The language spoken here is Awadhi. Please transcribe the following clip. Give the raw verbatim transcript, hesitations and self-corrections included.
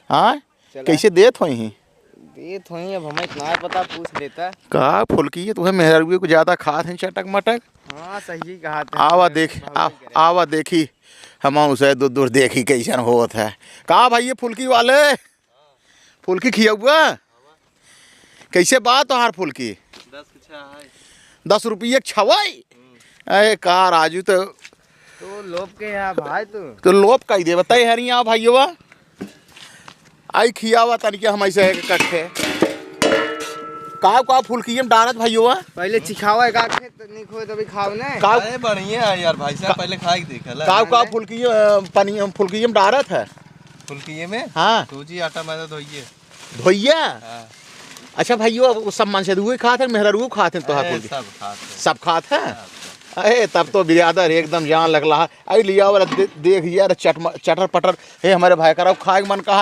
हाँ? चला। कैसे देत होइहीं? देत होइहीं, अब हमें इतना पता, पूछ लेता। का फुल्की है, तुहे मेहररुए को ज्यादा खात हैं चटक मटक। हाँ, सही कहा थे। आवा देख, आ, आवा देखी, हम उसे दूर दूर देखी कैसन होत है। का भाई ये फुल्की वाले, फुल्की खियउबा? कैसे बा तोहार फुल्की? दस के छः है। दस रुपये के छवई? हम्म। अरे का राजू, तो तो लोभ के है भाई तू। तो लोभ कई दे बताई हरिया भाइयोवा। आई खियावा तनिके हम ऐसे एक कट्ठे। का का फुल्की में डारत भाइयोवा? पहले चिखावा एक आखे तो निक होए तभी खाओ ने। का अरे बढ़िया है यार भाई साहब, का पहले खा के देख ला। का का फुल्की, अ, पनी-, फुल्की में डारत है? फुल्की में? हाँ। सूजी आटा मैदा धोइए। धोइया? हाँ। अच्छा भाइयोवा, वो सब मन से दुए खात हैं, मेहररुओ खात हैं तोहार अरे, फुल्की? सब खात हैं। सब खात हैं? सब, सब। अरे, तब तो बिरादर एकदम जान लगला है। आई लिया वाला दे-, देख यार, चटम-, चटर पटर। हे, हमारे भाई कराओ, खाए के मन कहा